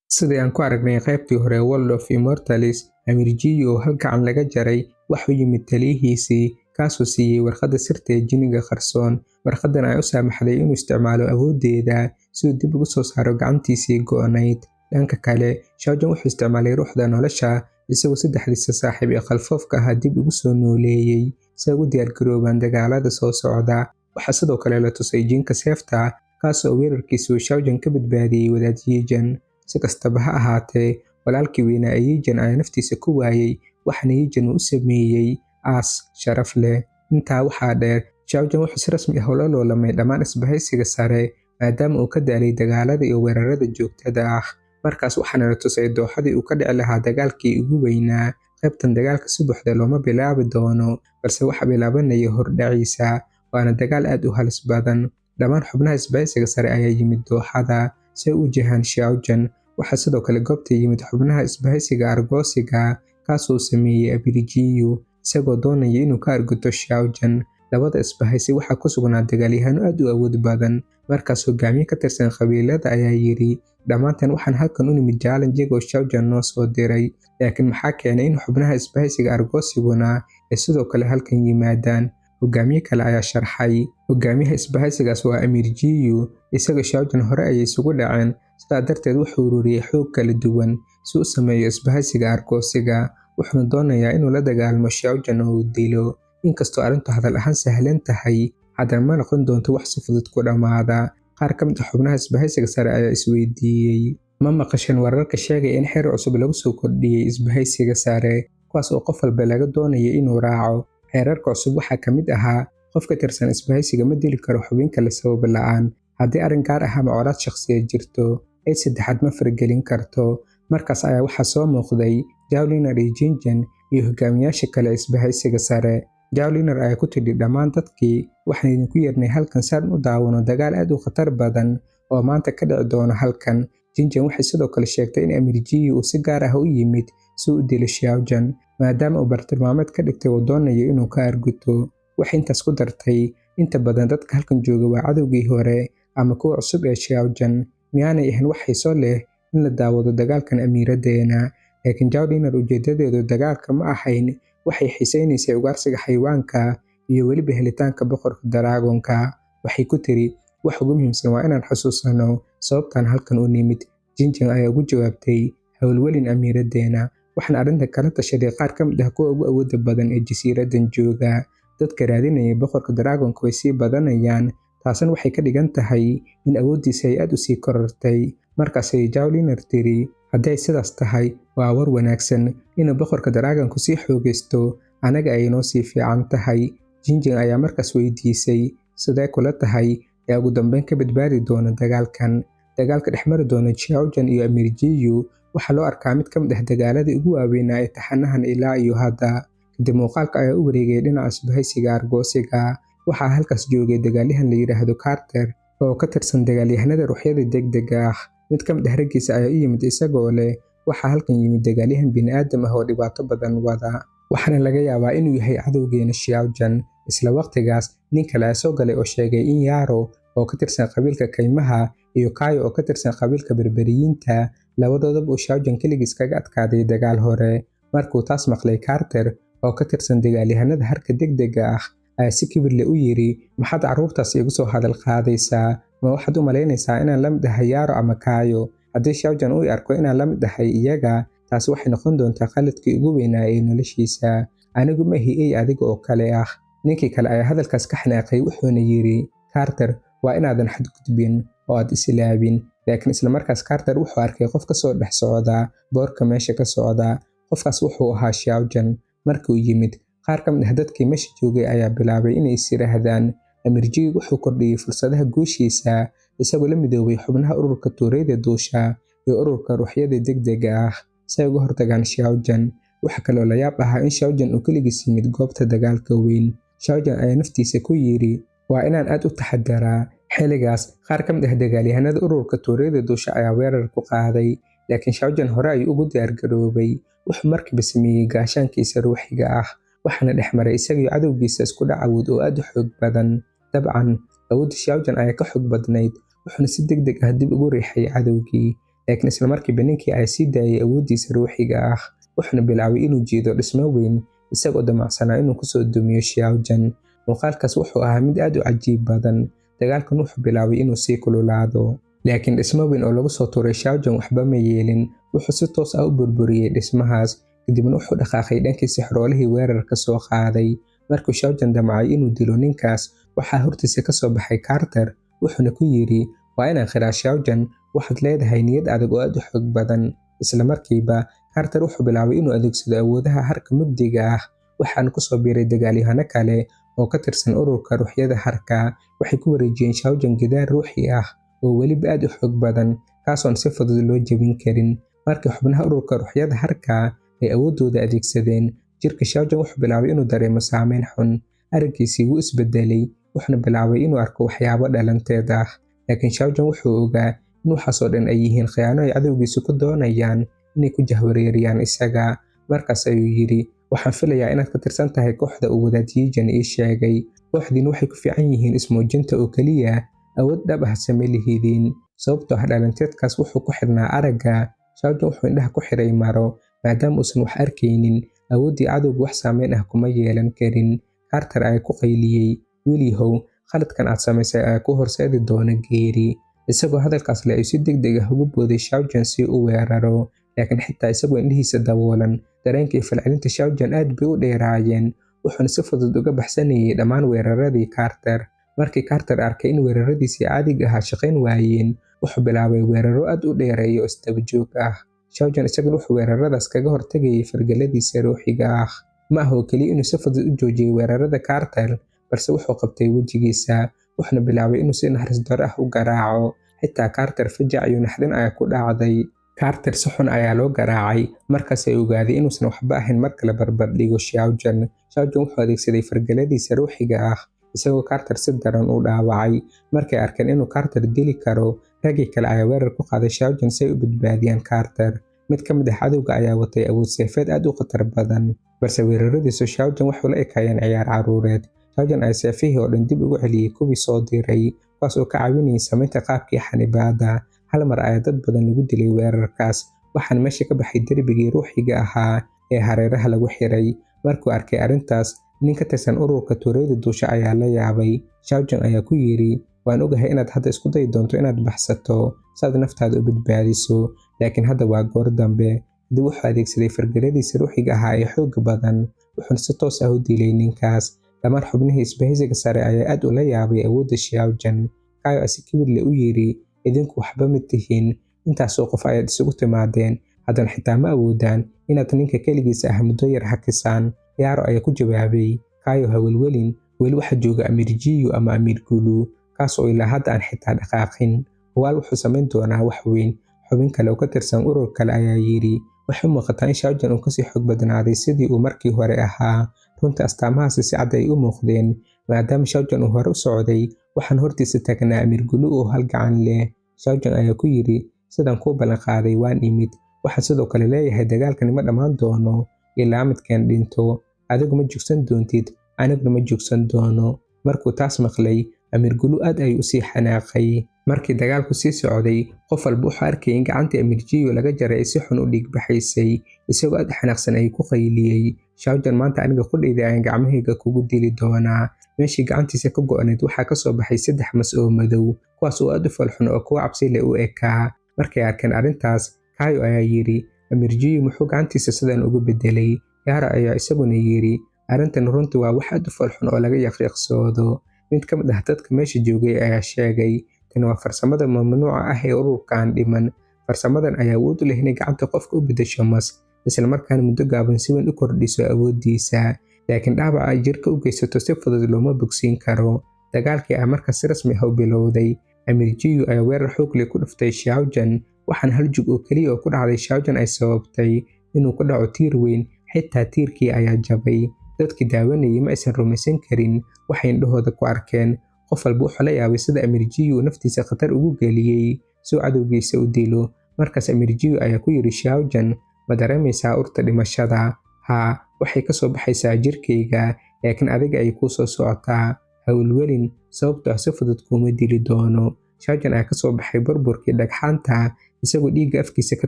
Sidii aan ku aragnay qaybtii hore World of Immortals, Amiir Jiyu oo hal gacan laga jaray wuxuu yimid taliyihiisii, kaasoo siiyey warqadda sirta ee jinniga qarsoon. Warqaddan ayaa u saamaxday inuu isticmaalo awooddeeda si uu dib ugu soo saaro gacantiisii go'nayd. Dhanka kale, Xiaojun wuxuu isticmaalay ruuxda nolosha, isagoo saddexdiisa saaxiib ee qalfoofka ahaa dib ugu soo nooleeyay si ay ugu diyaargaroobaan dagaalada soo socda. Waxaa sidoo kale la tusay jinka seefta, kaas oo weerarkiisa uu Xiaojun ka badbaadiyey wadaad Yijan. Si kastaba ha ahaatee, walaalkii weynaa ee Yijan ayaa naftiisa ku waayay, waxaana Yijan uu u sameeyey aas sharaf leh. Intaa waxaa dheer, Xiaojun wuxuu si rasmi ah ula loolamay dhammaan isbahaysiga sare, maadaama uu ka daalay dagaalada iyo weerarada joogtada ah. Markaas waxaana la tusay dooxadii uu ka dhici lahaa dagaalkii ugu weynaa. Qaybtan dagaalka si buuxda looma bilaabi doono, balse waxaa bilaabanaya hordhaciisa, waana dagaal aad u halis badan. Dhammaan xubnaha isbahaysiga sare ayaa yimid dooxada si ay u wajahaan Xiaojun. Waxaa sidoo kale goobta yimid xubnaha isbahaysiga Argosiga, kaas oo sameeyey Amiir Jiyu, isagoo doonaya inuu ka arguto Xiaojun. Labada isbahaysi waxaa ku sugnaa dagaalyahanno aad u awood badan. Markaas hogaamiye ka tirsan qabiilada ayaa yidhi, "Dhammaanteen waxaan halkan u nimid challenge-ga oo Xiaojun noo soo diray, laakiin maxaa keenay in xubnaha isbahaysiga Argosiguna ay sidoo kale halkan yimaadaan?" Hogaamiye kale ayaa sharxay, "Hogaamiyaha isbahaysigaas waa Amiir Jiyu, isaga Xiaojun hore ayay isugu dhaceen, sidaa darteed wuxuu ururiyey xoog kala duwan si uu u sameeyo isbahaysiga Argosiga, wuxuuna doonayaa inuu la dagaalamo Xiaojun oo uu dilo. Inkastoo arrintu hadal ahaan sahlan tahay, haddana ma noqon doonto wax si fudud ku dhammaada." Qaar ka mid ah xubnaha isbahaysiga sare ayaa isweydiiyey, "Ma maqasheen wararka sheegaya in xeer cusub lagu soo kordhiyey isbahaysiga sare, kuwaas oo qof walba laga doonayo inuu raaco? Xeerarka cusub waxaa ka mid ahaa: qof ka tirsan isbahaysiga ma dili karo xubin kale sabab la'aan. Haddii arrin gaar ah ama colaad shakhsiyeed jirto, cid saddexaad ma faragelin karto." Markaas ayaa waxaa soo muuqday Jawliner iyo Jinjan iyo hogaamiyaasha kale isbahaysiga sare. Jawliner ayaa ku tidhi dhammaan dadkii, "Waxaan idinku yeernay halkan si aan u daawano dagaal aad u khatar badan oo maanta ka dhici doona halkan." Jinjan waxay sidoo kale sheegtay in Amiir Jiyu uu si gaar ah u yimid si uu u dilo Xiaojan, maadaama uu bartilmaameed ka dhigtay oo doonayo inuu ka arguto. Waxay intaas ku dartay, "Inta badan dadka halkan jooga waa cadowgii hore ama kuwa cusub ee Xiaojan. Miyaanay ahayn wax xiiso leh in la daawado dagaalkan, amiiraddeena?" Laakiin Jawliner ujeedadeedu dagaalka ma ahayn. Waxay xiisaynaysay ugaarsiga xayawaanka iyo weliba helitaanka boqorka dragon-ka. Waxay ku tiri, "Wax ugu muhiimsan waa inaan xusuusano sababtaan halkan u nimid." Jinjan ayaa ugu jawaabtay, "Hawlwelin, amiiraddeena. Waxaan arrintan kala tashaday qaar ka mid ah kuwa ugu awoodda badan ee jasiiraddan jooga. Dadka raadinaya boqorka dragon-ka way sii badanayaan, taasina waxay ka dhigan tahay in awooddiisa ay aad u sii korortay." Markaas ayay Jawliner tiri, "Haddii ay sidaas tahay, waa war wanaagsan. Inuu boqorka dragon-ku sii xoogaysto anaga ay noo sii fiican tahay." Jinjan ayaa markaas weydiisay, "Sidee kula tahay ee ugu dambeyn ka badbaadi doona dagaalkan?" Dagaalka dhexmari doona Xiaojan iyo Amiir Jiyu waxaa loo arkaa mid ka mid ah dagaaladii ugu waaweynaa ee taxanahan ilaa iyo hadda. Kadib muuqaalka ayaa u wareegay dhinaca isbahaysiga Argosiga. Waxaa halkaas joogay dagaalyahan la yidhaahdo Carter oo ka tirsan dagaalyahanada ruuxyada degdega ah. Mid ka mid ah raggiisa ayaa u yimid isagoo leh, "Waxaa halkan yimid dagaalyahan bini'aadam ah oo dhibaato badan wada, waxaana laga yaabaa inuu yahay cadowgeena Xiaojan." Isla waqtigaas, nin kale ayaa soo galay oo sheegay in Yaro oo ka tirsan qabiilka kaymaha iyo Kayo oo ka tirsan qabiilka Berberiyiinta labadoodaba uu Xiaojan keligiis kaga adkaaday dagaal hore. Markuu taas maqlay, Carter oo ka tirsan dagaalyahanada harka degdega ah ayaa si kibir leh u yidhi, "Maxaad carruurtaas iigu soo hadal qaadaysaa? Ma waxaad u malaynaysaa inaan la mid ahay Yaro ama Kayo? Haddii Xiaojan uu i arko inaan la mid ahay iyaga, taasi waxay noqon doontaa qaladkii ugu weynaa ee noloshiisa. Anigu ma ihi ey adiga oo kale ah." Ninkii kale ayaa hadalkaas ka xanaaqay, wuxuuna yidhi, "Carter, waa inaadan xadgudbin oo aad isilaabin." Laakiin isla markaas Carter wuxuu arkay qof ka soo dhex socda boorka meesha ka socda. Qofkaas wuxuu ahaa Xiaojan. Markii uu yimid, qaar ka mid ah dadkii meesha joogay ayaa bilaabay inay is yiraahdaan, "Amiir Jiyu wuxuu kordhiyey fursadaha guushiisa isagoo la midoobay xubnaha ururka tuurayda duusha iyo ururka ruuxyada degdega ah si ay uga hortagaan Xiaojan." Waxa kaloo la yaab ahaa in Xiaojan uu keligiis yimid goobta dagaalka weyn. Xiaojan ayaa naftiisa ku yidhi, "Waa inaan aad u taxadaraa." Xilligaas, qaar ka mid ah dagaalyahanada ururka tuurayda duusha ayaa weerar ku qaaday, laakiin Xiaojan hore ayuu ugu diyaargaroobay. Wuxuu markiiba sameeyey gaashaankiisa ruuxiga ah, waxaana dhex maray isaga iyo cadowgiisa isku dhac awood oo aad u xoog badan. Dabcan, awoodda Xiaojan ayaa ka xoog badnayd, wuxuuna si degdeg ah dib ugu riixay cadowgii. Laakiin isla markiiba ninkii ayaa sii daayay awooddiisa ruuxiga ah, wuxuuna bilaabay inuu jiido dhismo weyn, isagoo damacsanaa inuu kusoo dumiyo Xiaojan. Muuqaalkaas wuxuu ahaa mid aad u cajiib badan. Dagaalkan wuxuu bilaabay inuu sii kululaado, laakiin dhismo weyn oo lagu soo tuuray Xiaojan waxba ma yeelin. Wuxuu si toos ah u burburiyey dhismahaas, kadibna wuxuu dhaqaaqay dhankii sixroolihii weerarka soo qaaday. Markuu Xiaojan damcay inuu dilo ninkaas, waxaa hortiisa ka soo baxay Carter, wuxuuna ku yidhi, "Waa inaan qiraa Xiaojan, waxaad leedahay niyad adag oo aad u xoog badan." Isla markiiba Carter wuxuu bilaabay inuu adeegsado awoodaha harka mugdiga ah, waxaana kusoo biiray dagaalyahano kale oo ka tirsan ururka ruuxyada harka. Waxay ku wareejiyeen Xiaojan gidaar ruuxi ah oo weliba aad u xoog badan, kaasoon si fudud loo jebin karin. Markii xubnaha ururka ruuxyada harka ay awooddooda adeegsadeen, jirka Xiaojan wuxuu bilaabay inuu dareemo saameyn xun. Araggiisii wuu isbedelay, wuxuuna bilaabay inuu arko waxyaabo dhalanteed ah. Laakiin Xiaojan wuxuu ogaa in waxaasoo dhan ay yihiin khiyaano ay cadowgiisu ku doonayaan inay ku jahwareeriyaan isaga. Markaas ayuu yidhi, "Waxaan filayaa inaad ka tirsan tahay kooxda uu wadaad Yijan ii sheegay. Kooxdiina waxay ku fiican yihiin ismuujinta oo keliya, awood dhab ah same lihidiin." Sababtoo ah dhalanteedkaas wuxuu ku xirnaa aragga. Xiaojan wuxuu indhaha ku xiray maro, maadaama uusan wax arkaynin. Awooddii cadowga wax saameyn ah kuma yeelan karin. Carter ayaa ku qayliyey, "Wiilyahow, khaladkan aad samaysay ayaa ku horseedi doona geeri." Isagoo hadalkaas leh ayuu si degdeg ah ugu booday Xiaojan si uu u weeraro. Laakiin xitaa isagoo indhihiisa daboolan, dareenka iyo falcelinta Xiaojan aad bay u dheeraayeen, wuxuuna si fudud uga baxsanayay dhammaan weeraradii Carter. Markii Carter arkay in weeraradiisii caadiga ahaa shaqayn waayeen, wuxuu bilaabay weeraro aad u dheereeya oo isdaba joog ah. Xiaojan isaguna wuxuu weeraradaas kaga hortagayay fargaladiisa ruuxiga ah. Ma aha oo keliya inuu si fudud u joojiyay weerarada Carter, balse wuxuu qabtay wejigiisa, wuxuuna bilaabay inuu si naxariis darro ah u garaaco. Xitaa Carter fajac iyo naxdin ayaa ku dhacday. Carter si xun ayaa loo garaacay, markaas ay ogaaday inuusan waxba ahayn marka la barbar dhigo Xiaojan. Xiaojan wuxuu adeegsaday fargaladiisa ruuxiga ah, isagoo Carter si daran u dhaawacay. Markay arkeen inuu Carter dili karo, raggii kale ayaa weerar ku qaaday Xiaojan si ay u badbaadiyaan Carter. Mid ka mid ah cadowga ayaa watay awood seefeed aad u khatar badan, balse weeraradiisu Xiaojan waxay la ekaayeen ciyaar carruureed. Xiaojan ayaa seefihii oo dhan dib ugu celiyey kuwii soo diray, kuwaas oo ka caawinayay samaynta qaabkii xanibaadda. Hal mar ayaa dad badan lagu dilay weerarkaas, waxaana meesha ka baxay darbigii ruuxiga ahaa ee hareeraha lagu xiray. Markuu arkay arrintaas, nin ka tirsan ururka tuurayda duusha ayaa la yaabay. Xiaojan ayaa ku yidhi, "Waan ogahay inaad hadda isku dayi doonto inaad baxsato si aad naftaada u badbaadiso, laakiin hadda waa goor dambe." Kadib wuxuu adeegsaday fargaladiisa ruuxiga ahaa ee xoogga badan, wuxuuna si toos ah u dilay ninkaas. Dhammaan xubnihii isbahaysiga sare ayaa aad ula yaabay awoodda Xiaojan. Kayo si kibir leh u yidhi, "Idinku waxba ma tihiin, intaasoo qof ayaad isugu timaadeen, haddana xitaa ma awoodaan inaad ninka keligiisa ah muddo yar hakisaan." Yaaro ayaa ku jawaabay, "Kayo, ha welwelin, weli waxaa jooga Amiir Jiyu ama Amiir Gulu, kaas oo ilaa hadda aan xitaa dhaqaaqin. Huwaal wuxuu samayn doonaa wax weyn." Xubin kale oo ka tirsan urur kale ayaa yidhi, "Waxay u muuqataa in Xiaojan uu kasii xoog badnaaday sidii uu markii hore ahaa." Runtii astaamahaasi si cad ay u muuqdeen. Maadaama Xiaojan uu hore u socday, waxaan hortiisa taagnaa Amiir Gulu oo hal gacan leh. Xiaojan ayaa ku yidhi, "Sidaan kuu ballan qaaday, waan imid. Waxaan sidoo kale leeyahay, dagaalkani ma dhammaan doono ilaa midkeen dhinto. Adigu ma joogsan doontid, aniguna ma joogsan doono." Markuu taas maqlay, Amiir Gulu aad ayuu usii xanaaqay. Markii dagaalku sii socday, qof walba wuxuu arkayay in gacantii Amiir Jiyu laga jaray ay si xun u dhiig baxaysay. Isagoo aad u xanaaqsan ayuu ku qayliyey, "Xiaojan, maanta aniga qudhayda ayaan gacmahayga kugu dili doonaa." Meeshii gacantiisa ka go'nayd waxaa ka soo baxay saddex mas oo madow, kuwaas oo aad u falxun oo kuwa cabsi leh u ekaa. Markay arkeen arrintaas, Kayo ayaa yidhi, "Amiir Jiyu muxuu gacantiisa sidan ugu bedelay?" Yaaro ayaa isaguna yidhi, "Arrintan runtii waa wax aad u falxun oo laga yaqyaqsoodo." Mid ka mid ah dadka meesha joogay ayaa sheegay, "Tani waa farsamada mamnuuca ah ee ururkan dhiman. Farsamadan ayaa awood u leh inay gacanta qofka u beddesho mas, isla markaana muddo gaaban si weyn u kordhiso awooddiisa. Laakiin dhaawaca ay jirka u geysato si fudud looma bogsiin karo." Dagaalkii ayaa markaas si rasmi ah u bilowday. Amiir Jiyu ayaa weerar xoog leh ku dhuftay Xiaojan, waxaana hal jug oo keliya oo ku dhacday Xiaojan ay sababtay inuu ku dhaco tiir weyn. Xitaa tiirkii ayaa jabay. Dadkii daawanayay ma aysan rumaysan karin waxay indhahooda ku arkeen. Qof walba wuxuu la yaabay sida Amiir Jiyu uu naftiisa khatar ugu geliyey si uu cadowgiisa u dilo. Markaas Amiir Jiyu ayaa ku yidhi Xiaojan, "Ma dareemaysaa urta dhimashada? Haa, waxay ka soo baxaysaa jirkayga, laakiin adiga ay kuu soo socotaa. Ha welwelin, sababtoo ah si fudud kuuma dili doono." Xiaojan ayaa ka soo baxay burburkii dhagxaanta. Isagoo dhiigga afkiisa ka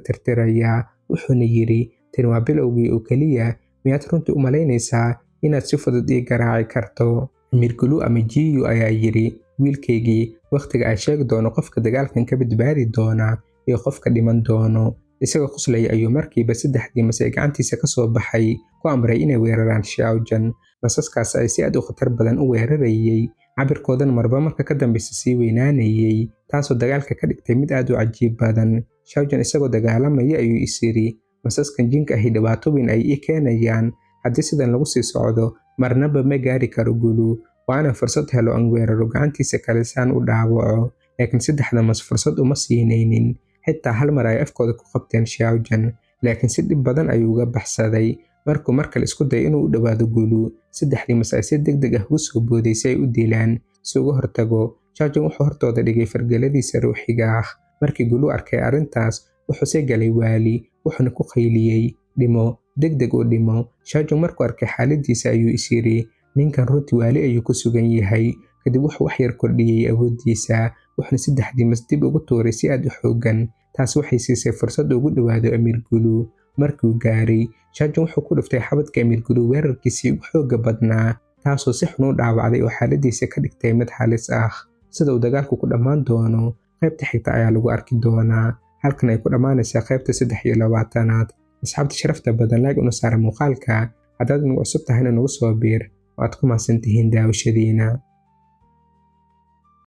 tirtiraya, wuxuuna yidhi, "Tani waa bilowgii oo keliya. Miyaad runtii u malaynaysaa inaad si fudud ii garaaci karto?" Amiir Gulu ama Jiyu ayaa yidhi, "Wiilkaygii, wakhtiga ay sheegi doono qofka dagaalkan ka badbaadi doona iyo qofka dhiman doono." Isagoo qoslaya ayuu markiiba saddexdii mas ee gacantiisa ka soo baxay ku amray inay weeraraan Xiaojan. Masaskaas ay si aad u khatar badan u weerarayay, cabirkoodana marba marka ka dambeysa sii weynaanayay, taasoo dagaalka ka dhigtay mid aad u cajiib badan. Xiaojan isagoo dagaalamaya ayuu is yidhi, "Masaskan jinka ahi dhibaato weyn ay ii keenayaan. Haddii sidan lagu sii socdo, marnaba ma gaari karo Gulu. Waa inaan fursad helo aan weeraro gacantiisa kale saan u dhaawaco." Laakiin saddexda mas fursad uma siinaynin. Xitaa hal mar ay afkooda ku qabteen Xiaojan, laakiin si dhib badan ayuu uga baxsaday. Markuu mar kale isku dayay inuu u dhowaado Gulu, saddexdii mas ay si degdeg ah ugu soo booday si ay u dilaan. Si uga hortago, Xiaojan wuxuu hortooda dhigay fargeladiisa ruuxiga ah. Markii Gulu arkay arrintaas, wuxuu se galay waali, wuxuuna ku qayliyey, "Dhimo, degdeg u dhimo." Xiaojan markuu arkay xaaladiisa ayuu is yidhi, "Ninkan runtii waali ayuu ku sugan yahay." Kadib wuxuu wax yar kordhiyey awooddiisa, wuxuuna saddexdii mas dib ugu tuuray si aad u xooggan. Taas waxay siisay fursad ugu dhowaado Amiir Gulu. Markuu gaaray, Xiaojan wuxuu ku dhuftay xabadka Amiir Gulu weerarkiisii ugu xoogga badnaa, taasoo si xun u dhaawacday oo xaaladiisa ka dhigtay mid halis ah. Sida uu dagaalku ku dhammaan doono qaybta xigta ayaa lagu arki doonaa. Halkan ay ku dhammaanaysaa qaybta 23aad. Asxaabta sharafta badan, like una saara muuqaalka. Haddaad nagu cusub tahayna, nagu soo biir. Waad ku mahadsan tihiin daawashadiina.